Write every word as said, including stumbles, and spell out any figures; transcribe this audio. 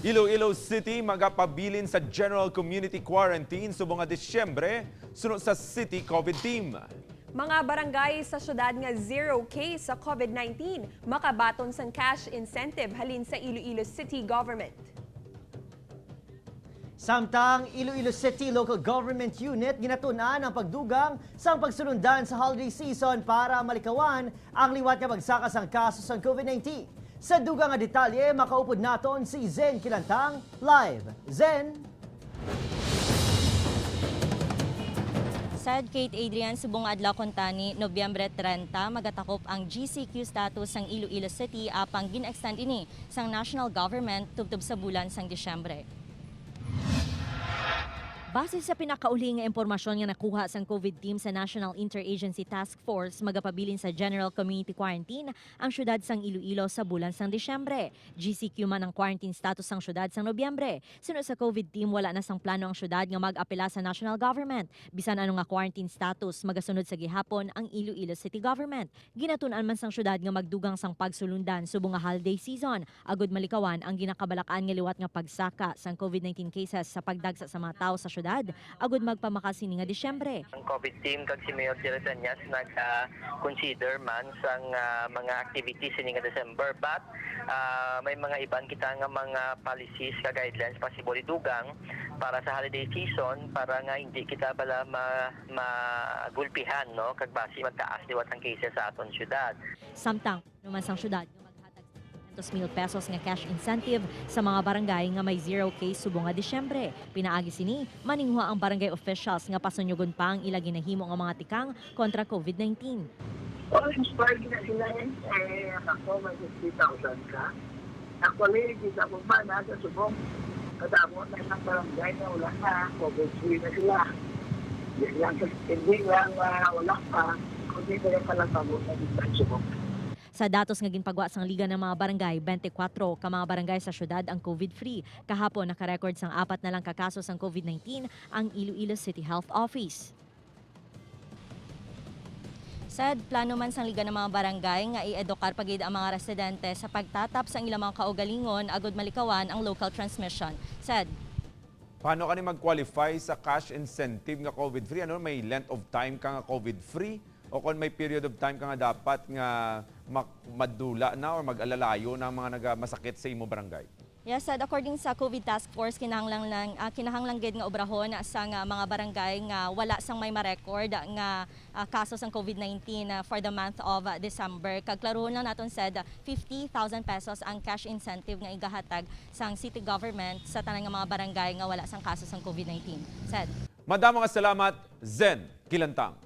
Iloilo City magapabilin sa general community quarantine subong nga Disyembre, suno sa City COVID team. Mga barangay sa syudad nga zero case sa COVID nineteen makabaton sang cash incentive halin sa Iloilo City Government. Samtang Iloilo City Local Government Unit ginatun-an ang pagdugang sang pagsulundan sa holiday season para malikawan ang liwat nga pagsaka sang kaso sang COVID nineteen. Sa dugang nga detalye, makaupod naton si Zen Kilantang live. Zen! Said Kate Adrian, subong nga adlaw kuntani, Nobyembre trenta, magatakop ang G C Q status sang Iloilo City apang gin-extend ini sang national government tubtob sa bulan sang Disyembre. Base sa pinakauli nga impormasyon nga nakuha sang COVID team sa National Interagency Task Force, magapabilin sa General Community Quarantine ang syudad sang Iloilo sa bulan sang Disyembre. G C Q man ang quarantine status sang syudad sang Nobyembre. Suno sa COVID team, wala na sang plano ang syudad nga mag-apela sa national government. Bisan ano nga quarantine status, magasunod sa gihapon ang Iloilo City Government. Ginatun-an man sang syudad nga magdugang sang pagsulundan subong nga holiday season, agud malikawan ang ginakabalak-an nga liwat nga pagsaka sang COVID nineteen cases sa pagdagsa sa mga tawo sa syudad, agud magpamakas sini nga Disyembre. Ang COVID team kag si Mayor Jerry Peñas nag-consider man sang ah, mga activities sini nga December, but ah, may mga iban kita nga mga policies ka guidelines possible idugang para sa holiday season para nga hindi kita bala ma magulpihan, no, kag basi magtaas liwat ang cases sa aton syudad. Samtang, naman sang syudad nga maghatag sa three hundred mil pesos nga cash incentive sa mga barangay nga may zero case subong nga Disyembre. Pinaagi sini, maninguha ang barangay officials nga pasunyogon pa ang ila ginahimo nga mga tikang kontra COVID nineteen. Orange Park na sila eh. Eh, ako, may fifty thousand ka. Actually, kita mo ba na sa subong, kadamo na ng barangay na wala na, COVID free na sila. Hindi lang, hindi lang uh, wala pa, kundi kaya pala tabo na dito sa subong. Sa datos nga ginpagwa sang Liga ng mga Barangay, twenty-four ka mga barangay sa syudad ang COVID-free. Kahapon, nakarecord sang apat na lang ka kaso sang COVID nineteen ang Iloilo City Health Office. Said, plano man sang Liga ng mga Barangay nga i-edukar pa gid ang mga residente sa pagtatap sang ilang mga kaugalingon agud malikawan ang local transmission. Said, Paano ka ni mag-qualify sa cash incentive nga COVID-free? Ano, may length of time ka nga COVID-free? O kung may period of time ka nga dapat nga mak- madula na or mag-alalayo na ang mga nagamasakit sa imo barangay? Yes, said, according sa COVID task force, kinahanglan lang, ah, kinahanglan gid nga obrahon sang, ah, mga barangay nga wala sang may ma-record nga, ah, kaso sang COVID nineteen, ah, for the month of, ah, December. Kag klaruhon lang naton, said, fifty thousand pesos ang cash incentive nga igahatag sang city government sa tanan nga mga barangay nga wala sang kaso sang COVID nineteen. Said. Madamo nga salamat, Zen Kilantang.